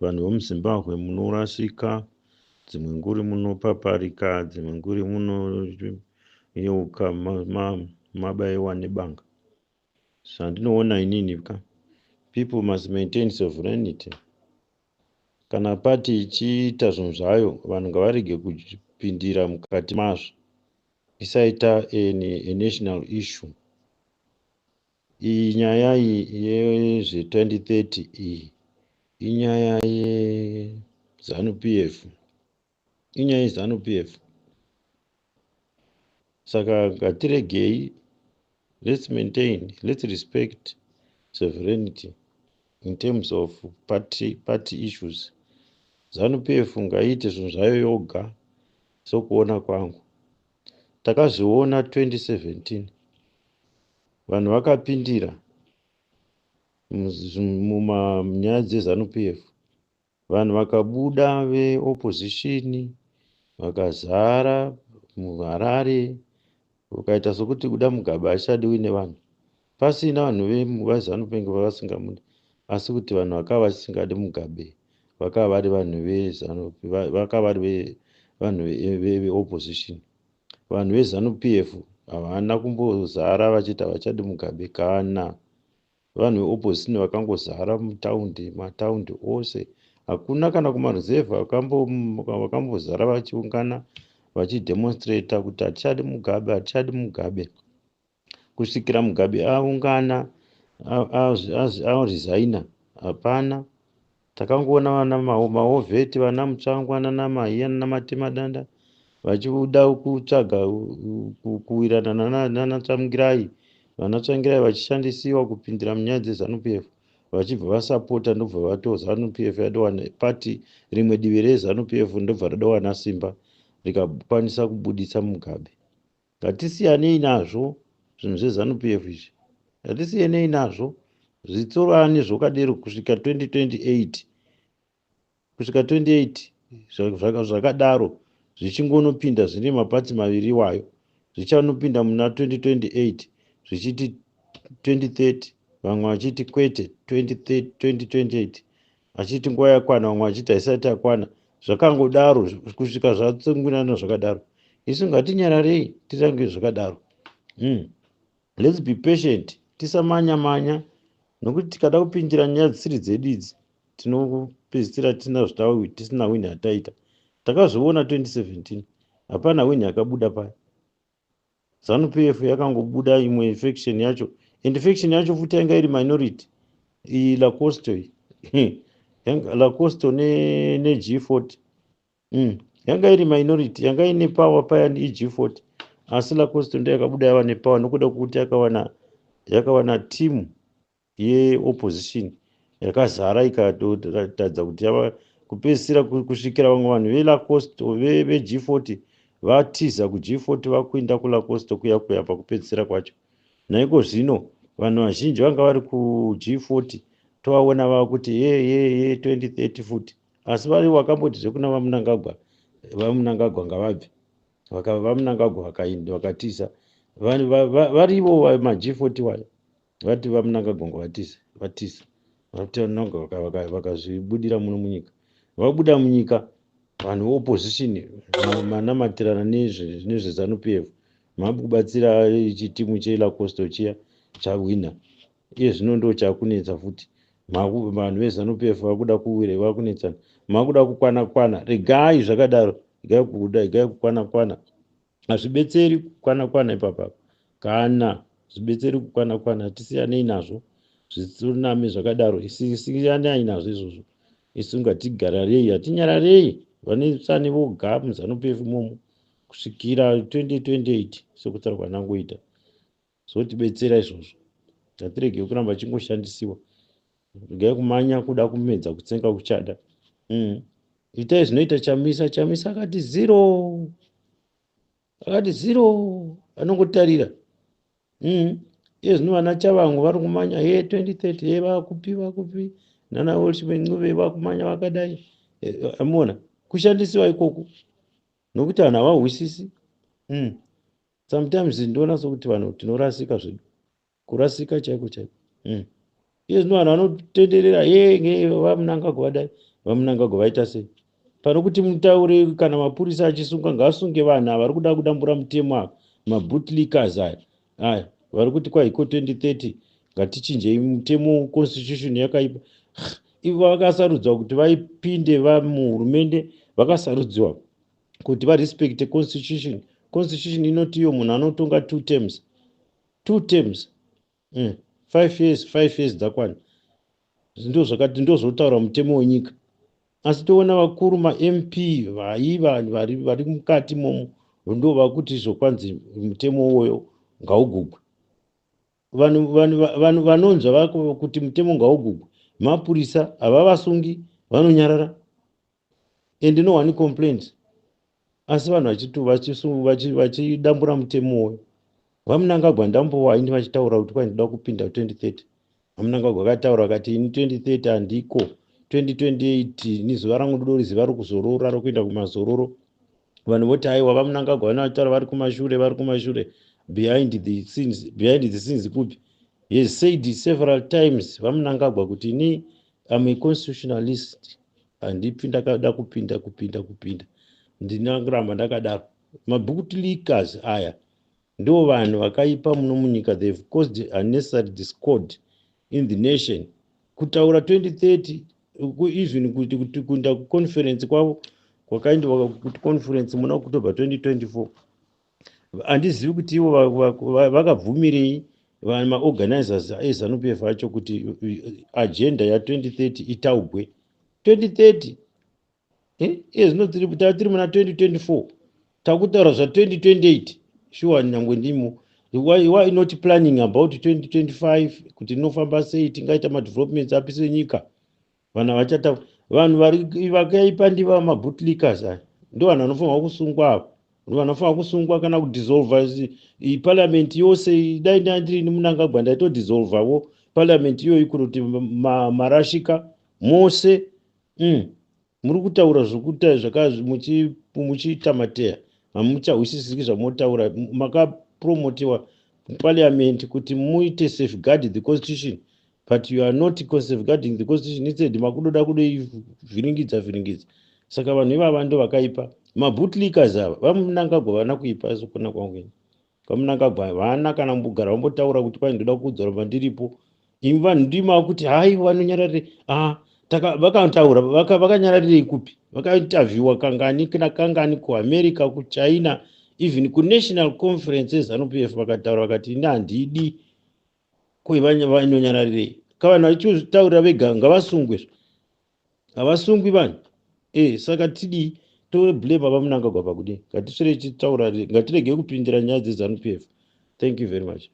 Vanhu vemuZimbabwe munorasika, dzimwe nguri munopaparika, dzimwe nguri munoyeuka mabaiwa nebanga. Zvandinoona inini ka, people must maintain sovereignty. Kana party ichiita zvinhu zvayo, vanhu ngavarege kupindira mukati mazvo. Isaita a national issue. Iyi nyaya iyi yezve2030 iyi inyaya yeZANU PF, inyaya yeZANU PF. Saka ngatiregei, let's maintain, let's respect sovereignty in terms of party issues. ZANU PF ngaiite zvinhu zvayo yoga. Sokuona kwangu, takazviona 2017, vanhu vakapindira mumanyaya dzeZANU PF. Vanhu vakabuda veopposition vakazara muHarare, ukaita sokuti kuda Mugabe hachadiwi nevanhu, pasina vanhu veZANU PF vavasingamudi, asi kuti vanhu vakava vasingadi Mugabe vakava vari vanhu veZANU, vakava vari vanhu veopposition. Vanhu veZANU PF havana kumbozara vachiti havachadi Mugabe. Kana vanhu veopposition vakangozara mutaundi, mataundi ose, hakuna kana kumaruzevha vakambozara vachiungana vachidemonstrata kuti hatichadi Mugabe, hatichadi Mugabe, kusvikira Mugabe aungana aresigna. Hapana. Takangoona vana mawar vet, vana Mutsvangwa, nana Mahiya, nana Matemadanda vachiuda kutsvaga kuwirirana nana Tsvangirai, vana Tsvangirai vachishandisiwa kupindira munyaya dzeZANU PF, vachibva vasapota, ndobva vato ZANU PF yadowana party rimwe, divi reZANU PF ndobva radowana simba rikakwanisa kubudisa Mugabe. Ngatisiyanei nazvo zvinhu zveZANU PF izvi, ngatisiyanei nazvo, zvitsorani zvokadero kusvika 2028, kusvika 28 zvakadaro, zvichingonopinda zvine maparty maviri iwayo, zvichanopinda muna 2028 zvichiti 2030, vamwe vachiti kwete, 2028, vachiti nguva yakwana, vamwe vachiti haisati yakwana. Zvakangodaro kusvika zvatsungirana zvakadaro. Isu ngatinyararei, tirange zvakadaro. Let's be patient, tisamanya manya, nokuti tikada kupindira nyaya dzisiri dzedu idzi, tinopedzisira tisina win yataita. Takazviona 2017, hapana win yakabuda paya. ZANU PF yakangobuda imwe faction yacho, and faction yacho futi yanga iri minority, iyi Lacoste, iyi Lacoste neG40 Yanga iri minority. Yanga ine power paya iG40, asi Lacoste ndo yakabuda yava nepower nokuda kwekuti yakawana timu yeopposition yakazara, ikatadza kuti yava kupedzisira, kusvikira vamwe vanhu veLacoste veG40 vatiza kuG40 vakuinda kuLacoste kuya kuya pakupedzisira kwacho. Naiko zvino vanhu vazhinji vanga vari kuG40 tovaona vava kuti ye ye ye 2030 futi, asi vari vakamboti zvekuna VaMnangagwa, VaMnangagwa ngavabve, VaMnangagwa vakatiza. Varivo maG40 wayo vati VaMnangagwa ngavatize, vatiza, vakazvibudira muno munyika, vabuda munyika. Vanhu veopposition manamatirana nezveZANU PF, makubatsira chitimu cheLacoste chiya chawina. Iye zvino ndo chakunetsa futi, vanhu veZANU PF vakuda kuwira, vakunetsana, makuda kukwana kwana. Regai zvakadaro, regai kuda, regai kukwana kwana, hazvibetseri kukwana kwana ipapapa, kana zvibetseri kukwana kwana. Tisiyanei nazvo, zvitsunami zvakadaro, siyanai nazvo izvozvo. Isu ngatigararei, hatinyararei, vanetsane voga muZANU PF imomo kusvikira 2028 sekutaura kwanangoita. Zvotibetsera izvozvo. Ngatiregei kuramba chingoshandisiwa, regai kumanya kuda kumedza kutsenga kuchada. Itai zvinoita Chamisa. Chamisa akati zero, akati zero, anongotarira. Iye zvino vana Tshabangu vari kumanya ye 2030, ye vakupi, vakupi, nana Welshman Ncube vakumanya vakadai. Amuona kushandisiwa ikoku, nokuti vanhu havahwisisi. Sometimes ndoona sokuti vanhu tinorasika zvedu, kurasika chaiko chaiko. Iye zvino vanhu vanotenderera ye VaMnangagwa vadai, VaMnangagwa vaita sei? Pano kuti mutaure kana mapurisa achisunga, ngaasunge vanhu ava vari kuda kudambura mutemo ava, mabootlickers aya. Aya vari kuti kwaiko 2030 ngatichinjei mutemo, constitution yakaipa. Ivo vakasarudzwa kuti vaipinde vamuhurumende, vakasarudzwa kuti varespecte constitution. Constitution inoti iyo munhu anotonga two terms, two terms, 5 years, 5 years dzakwana. Ndo zvakati, ndo zvotaura mutemo wenyika. Asi toona vakuru, maMP vaiva vari mukati momo, ndo vakuti zvokwanzi mutemo uwoyo ngaugugwe. Vanhu vanonzwa kuti mutemo ngaugugwe, mapurisa havavasungi, vanonyarara and no one complains. Asi vanhu vachidambura mutemo uwoyo. VaMnangagwa ndambowaini vachitaura kuti kwai ndoda kupinda 2030. VaMnangagwa akataura akati, "Ini 2030 handiko, 2028 ni zuva rangu ndodoriziva rokuzorora, rokuenda kumazororo." Vanhu voti aiwa, VaMnangagwa vanotaura vari kumashure, vari kumashure, behind the scenes. Behind the scenes kupi? He has said several times VaMnangagwa kuti, "Ini am a constitutionalist, handipfi ndakada kupinda kupinda kupinda, ndinoramba ndakadaro." Mabootlickers aya ndo vanhu vakaipa muno munyika. They've caused unnecessary discord in the nation. Kutaura 2030, even kuti kuenda kuconference kwavo kwakaendiwa kuti conference muna October 2024, handizivi kuti ivo vakabvumirei maorganizers eZANU PF acho kuti agenda ya2030 itaugwe 2030. Iye zvino tiri muna 2024, takutaura zva2028. Sure, nyangwe ndimo, why not planning about 2025 kuti inofamba sei, tingaita madevelopments api senyika? Vanhu vachata, vanhu vakaipa ndiva mabootlickers aya. Ndo vanhu vanofanirwa kusungwa ava, ndo vanofanira kusungwa kana kudissolva parliament yose. Dai ndandiri Mnangagwa, ndaitodissolvawo parliament iyoyi kuti marashika mose. Muri kutaura zvokuta muchiita mateya, hamuchahwisisiki zvamotaura. Makapromotiwa muparliament kuti muite safeguard the constitution, but you are not safeguarding the constitution. Instead makudoda kudoivhiringidza vhiringidza. Saka vanhu ivava ndo vakaipa, mabootlickers ava. VaMnangagwa vana kuipa, sokuna kwangu ini. VaMnangagwa vana kana mbugara vambotaura kuti kwai ndoda kuudzwa pandiripo. Imi vanhu ndima kuti hai, vanonyararire. Ah, vakataura, vakanyararirei kupi? Vakainterviewa kangani nakangani kuAmerica, kuChina, even kunational conference eZANU PF, vakataura vakati, "Ini handidi." Koi vanonyararirei kavanhu vachitaurira vega? Ngavasungwe. Havasungwi vanhu. Saka tidii? Toblame VaMnangagwa pakudii? Ngatiswere chitaura, ngatiregei kupindira nyaya dzeZANU PF. Thank you very much.